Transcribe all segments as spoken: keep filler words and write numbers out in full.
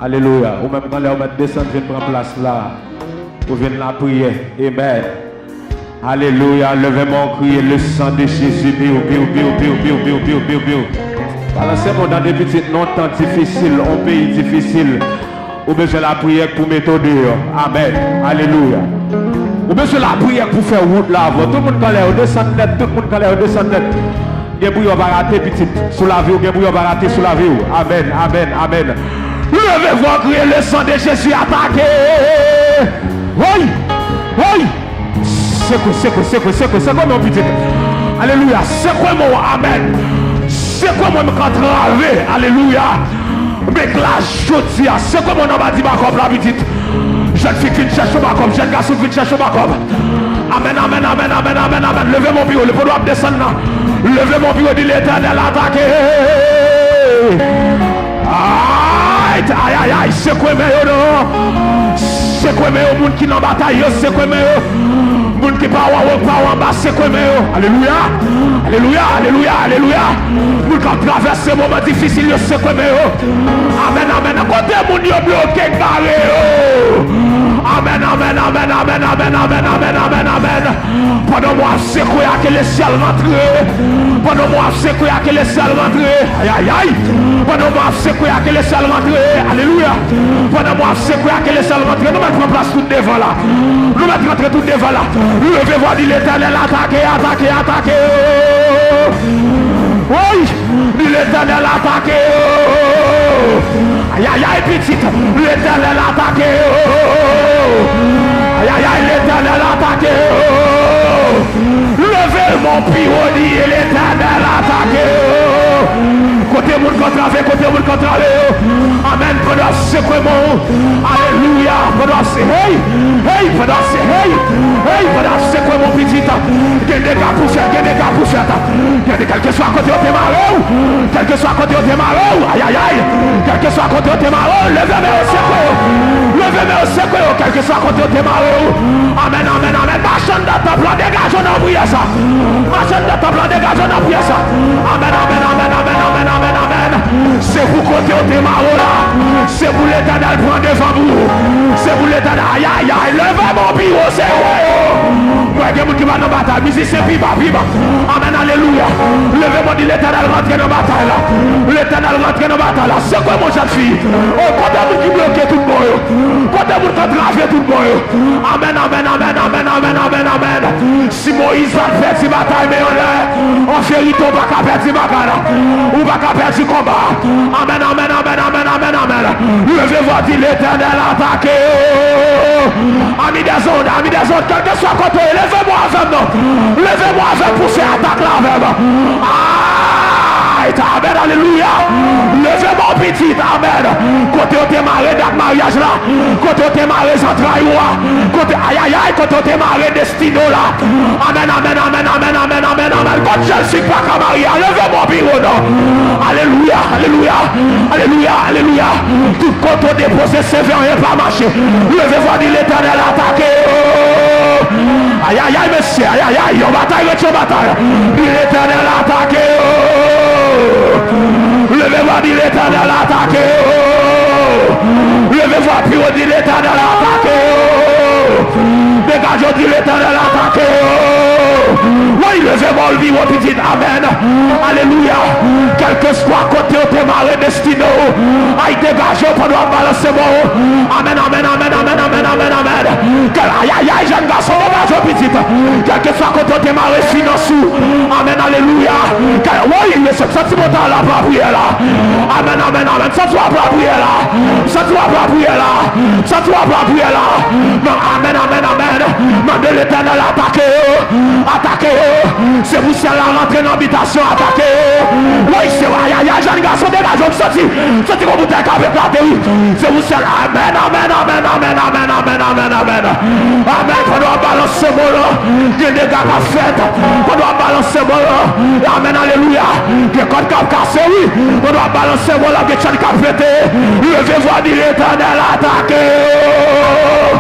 Alelouya. Ou menm k anlè, ou mèt desann vin pran plas la. Ou vin lapriyè. Amen. Alelouya. Leve men w, kriye le sang de Jésus. Biw, biw, biw, biw, biw, biw, biw, biw, biw. Balanse men w, tande pitit, nan yon tan difisil, yon peyi difisil. Ou bezwen lapriyè k pou mete w deyò. Amen. Alelouya. Ou bezwen lapriyè k pou fè wout la avè w. Tout moun k anlè yo desann nèt. Tout moun k anlè yo desann nèt. Gen pou yo pa rate, pitit. Sou lavi w, gen pou yo pa rate sou lavi w. Amen, amen, amen. Leve vwa, kriye le sang de Jésus, atake. Woy! Woy! Sekwe, sekwe, sekwe, sekwe, sekwe men w, pitit. Alelouya. Sekwe men w, amen. Sekwe men w k antrave. Alelouya. Men glas jodi a. Sekwe men w anba ti bakòp la, pitit. Jèn fi k vin chèche yon bakòp. Jèn gason k vin chèche yon bakòp. Amen, amen, amen, amen, amen, amen. Leve men w pi wo. Lè w ap desann nan. Leve men w pi wo, di Letènèl atake. Ay, ay, ay, ay, sekwe men yo non. Sekwe men yo, moun ki nan batay yo, sekwe men yo. Moun ki pa wè wo, pa wè anba, sekwe men yo. Alelouya. Alelouya, alelouya, alelouya. Moun k ap travèse moman difisil yo, sekwe men yo. Amen, amen. Kote moun yo bloke, bare yo. Amen, amen, amen, amen, amen, amen, amen, amen, amen. Pandan mwen ap sekwe a, ke lesyèl rantre. Pandan mwen ap sekwe a, ke lesyèl rantre. Ay, ay, ay. Pandan mwen ap sekwe a, ke lesyèl rantre. Alelouya. Pandan mwen ap sekwe a, ke lesyèl rantre. Nou mèt pran plas tout devan la. Nou mèt rantre tout devan la. Leve vwa, di Letènèl atake, atake, atake. Woy! Di Letènèl atake yo. Ayayay, pitit, Letènèl atake yo. Ayayay, Letènèl atake yo. Leve men w pi wo, di Letènèl atake yo. Kote moun k antrave, kote moun k antrave yo. Amen. Pandan w ap sekwe men w. Alelouya. Pandan w ap se-, hey, hey, pandan w ap se-, hey, hey, pandan w ap sekwe men w, pitit. Gen dega pou fèt, gen dega pou fèt. Gen de-, kèlkeswa kote yo te mare w, kèlkeswa kote yo te mare w, ayayay, kèlkeswa kote yo te mare w, leve men w, sekwe yo, leve men w, sekwe yo, kèlkeswa kote yo te mare w. Amen, amen, amen. Machann nan tanp lan, degaje w nan priyè sa. Machann nan tanp lan, degaje w nan priyè sa. Amen, amen, amen, amen, amen, amen, amen. Se pou kote yo te mare w la. Se pou Letènèl pran devan pou ou. Se pou Letènèl, ayayay, leve men w pi wo, sekwe yo. Mwen gen moun ki pa nan batay, mizisyen pi ba, pi ba. Amen, alelouya. Leve men w, di Letènèl rantre nan batay la. Letènèl rantre nan batay la. Sekwe men w, jèn fi. O, kote moun ki bloke tout bò yo? Kote moun k antrave tout bò yo? Amen, amen, amen, amen, amen, amen, amen. Si Moyiz pa t pèdi batay men yo anlè, an verite, ou pa ka pèdi batay la. Ou pa ka pèdi konba. Amen, amen, amen, amen, amen, amen. Leve vwa, di Letènèl atake yo. Ami dèzòd, ami dèzòd, kèlkeswa kote w ye, leve men w avè m non. Leve men w avè m pou fè atak la avè m. Ay, ta, amen, alelouya. Leve men w, pitit, amen. Kote yo te mare dat maryaj la, kote yo te mare zantray ou a, kote, ayayay, kote yo te mare destine w la. Amen, amen, amen, amen, amen, amen, amen. Kot jèn fi k pa ka marye a, leve men w pi wo non. Alelouya, alelouya, alelouya, alelouya. Tout kote w depoze se ve, anyen pa mache. Leve vwa, di Letènèl atake yo. Ayayay, mesye, ayayay, yon batay ret yon batay. Di Letènèl atake yo. Leve vwa, di Letènèl atake yo. Leve vwa pi wo, di Letènèl atake yo. Degaje w, di Letènèl atake yo. Wi, leve men w pi wo, pitit, amen. Alelouya. Kèlkeswa kote yo te mare destine w, ay, degaje w pandan w ap balanse men w. Amen, amen, amen, amen, amen, amen, amen. Kèl, ayayay, jèn gason, degaje w, pitit. Kèlkeswa kote yo te mare finans ou. Amen, alelouya. Kèl, wi, mesye, m santi mwen ta la pa priyè la. Amen, amen, amen. M santi w ap la priyè la. M santi w ap la priyè la. M santi w ap la priyè la. Non, amen, amen, amen. Mande Letènèl atake yo. Atake yo. Se pou syèl la rantre nan bitasyon, atake yo. Wi, se, ayayay, jèn gason, degaje w, m santi, m santi konpitè k ap eklate, wi. Se pou syèl, amen, amen, amen. Amen, pandan w ap balanse men w la, gen dega k ap fèt. Pandan w ap balanse men w la, amen, alelouya. Gen kòd k ap kase, wi. Pandan w ap balanse men w la, gen chèn k ap pete. Leve vwa, di Letènèl atake yo.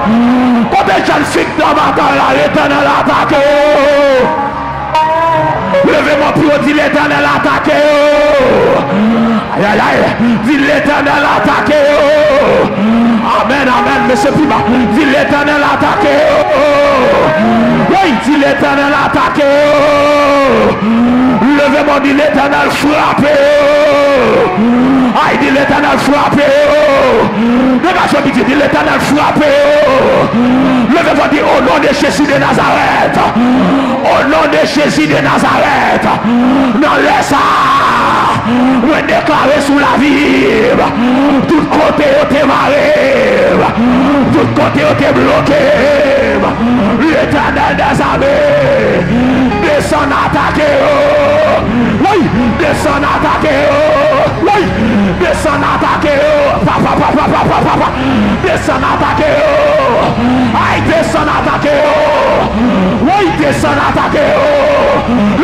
Kote jèn fi k nan batay la, Letènèl atake yo. Leve men w pi wo, di Letènèl atake yo. Ayayay. Di Letènèl atake yo. Amèn, amèn. Mesye pi ba. Di Letènèl atake yo. Wi, di Letènèl atake yo. Leve men w, di Letènèl frape yo. Ay, di Letènèl frape yo. Degaje w, piti, di Letènèl frape yo. Leve men w, di, o non de Jezi de Nazarèt. O non de Jezi de Nazarèt, nan lè sa a, mwen deklare sou lavi m, tout kote yo te mare m, tout kote yo te bloke m, Letènèl dèzame, desann atake yo. Wi, desann atake yo. Wi, desann atake yo. Papa, papa, papa, papa. Desann atake yo. Ay, desann atake yo. Woy, desann atake yo.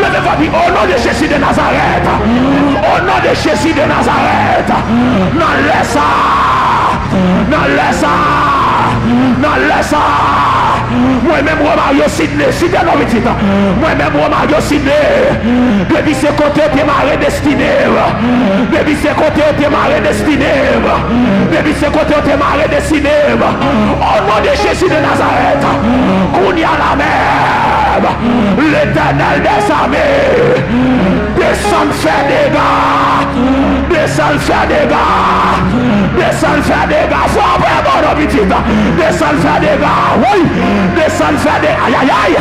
Leve vwa di, o non de Jezi de Nazarèt. O non de Jezi de Nazarèt. Nan lè sa a. Nan lè sa a. Nan lè sa a. Mwen menm Romario Sidney, site non pitit. Mwen menm Romario Sidney. Depi se kote yo te mare destine m. Depi se kote yo te mare destine m. Depi se kote yo te mare destine m. O non de Jezi de Nazarèt. Kounye a la menm. Letènèl dèzame. Desann fè dega. Desann fè dega. Desann fè dega. Frape bon non pitit. Desann fè dega. Woy. Desann fè dega. Ayayay.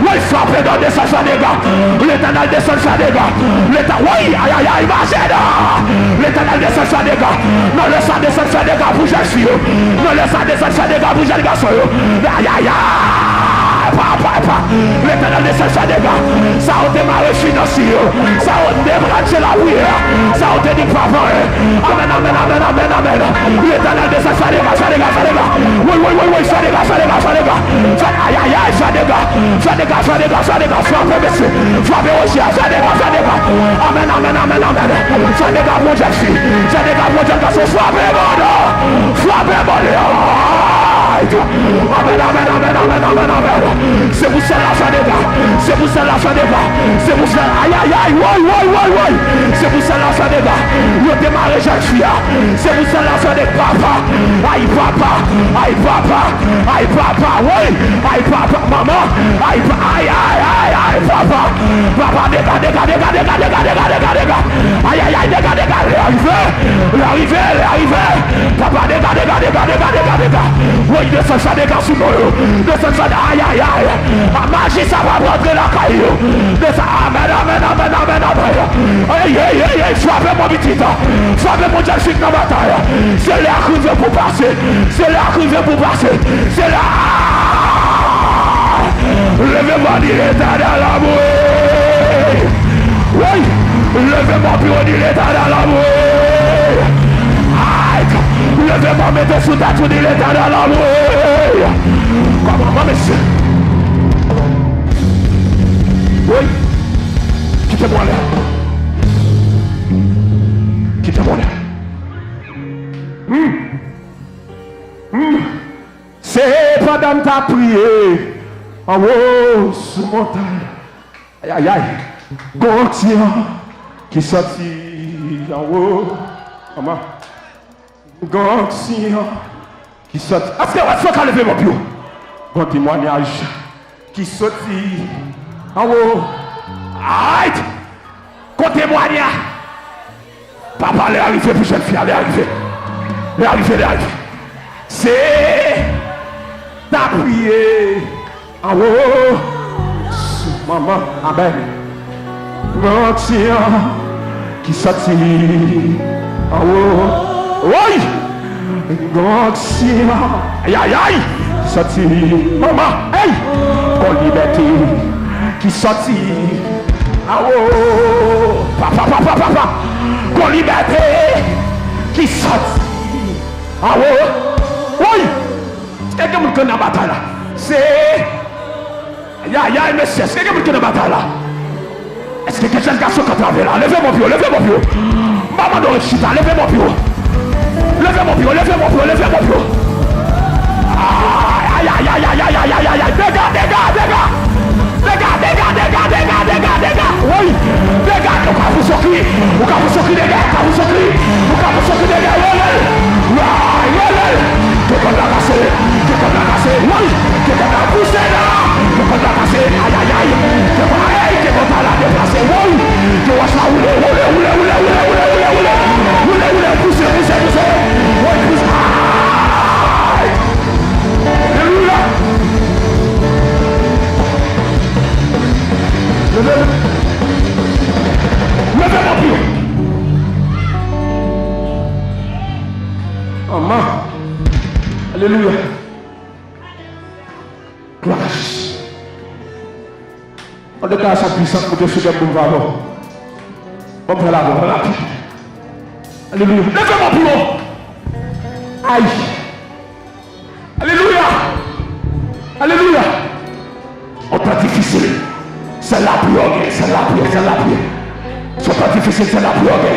Woy, frape non, desann fè dega. Letènèl desann fè dega. Leta, woy, ayayay, mache non. Letènèl desann fè dega. Nan lè sa desann fè dega pou jèn fi yo. Nan lè sa desann fè dega pou jèn gason yo. Ayayay. Papa, papa. Letènèl desann fè dega. Sa yo te mare finans yo. Sa yo te branche lapriyè. Sa yo te di papa. Amèn, amèn, amèn, amèn, amèn. Letènèl desann fè dega, fè dega, fè dega. Woy, woy, woy, woy, fè dega, fè dega, fè dega. Fè, ayayay, fè dega. Fè dega, fè dega, fè dega. Frape mesye. Frape Roger. Fè dega, fè dega. Amèn, amèn, amèn, amèn. Fè dega pou jèn fi. Fè dega pou jèn gason. Frape bon non. Frape bon non. Amèn, amèn, amèn, amèn, amèn, amèn. Se pou sèl la fè dega. Se pou sèl la fè dega. Se pou sèl, ayayay, woy, woy, woy, woy. Se pou sèl la fè dega. Yo te mare jèn fi a. Se pou sèl la fè dega. Papa. Ay, papa. Ay, papa. Ay, papa. Woy. Ay, papa. Manman. Ay, pa, ay, ay, ay, ay, papa. Papa, dega, dega, dega. Ayayay, dega, dega. Lè a rive. Lè a rive, lè a rive. Papa, dega, dega, dega. Woy, desann sa dega sou non yo. Desann sa, ayayay. A maji sa pa rantre lakay yo. Desann, amèn, amèn, amèn, amèn, amèn. Ey, ey, ey, ey, frape mwen pitit. Frape mwen jèn fi k nan batay. Se lè a rive pou pase. Se lè a rive pou pase. Se lè. Leve vwa di Letènèl anmwe. Woy. Leve men w pi wo di Letènèl anmwe. Ay. Leve men w mete sou tèt ou di Letènèl anmwe. Kòman, kòman, mesye? Woy. Kite mwen ale. Kite mwen ale. Hmm. Hmm. Se pandan m t ap priye anwo sou montay. Ayayay. Gon onksyon ki soti anwo. Kòman? Gon onksyon ki soti. Èske, èske w ka leve men w pi wo? Gon temwayaj ki soti anwo. Ayt! Kote mwa li a? Papa, lè a rive pou jèn fi a, lè a rive. Lè a rive, lè a rive. Se ta priye anwo. Manman, amèn. Manti an ki soti anwo. Woy! Gon onksyon, ayayay, soti, manman, ey, gon libète ki soti anwo, papa, papa, papa, gon libète ki soti anwo, woy, èske gen moun k nan batay la? Se Ayayay, mesye, èske gen moun ki nan batay la? Èske gen jèn gason k antrave la? Leve men w pi wo, leve men w pi wo. M pa mande w ret chita, leve men w pi wo. Leve men w pi wo, leve men w pi wo, leve men w pi wo. Ayayay, ayayay, dega, dega, dega. Dega, dega, dega, dega, dega, dega. Woy, Ou ka pouse yon kri, ou ka pouse yon kri de gè, ou ka pouse yon kri, ou ka pouse yon kri de gè, rele l, rele l. Ke kòd la kase, ke kòd la kase, woy, ke kòd la pouse la, ke kòd la kase, ayayay, ke kòd la, ey, ke kòd la deplase, woy, ke wòch la woule, woule, woule, pouse, pouse, pouse, woy, pouse, ay! Alelouya! Leve, leve men w pi wo. Amen. Alelouya. Glwa a Jezi. Yon deklarasyon pwisan pou Bondye sou kè m pou m fè avè w. Ban m fè l avè w, rapid. Alelouya. Leve men w pi wo. Ay. Alelouya. Alelouya. Yon tan difisil. Sèl lapriyè w gen, sèl lapriyè, sèl lapriyè. Se yon tan difisil, sèl lapriyè w gen.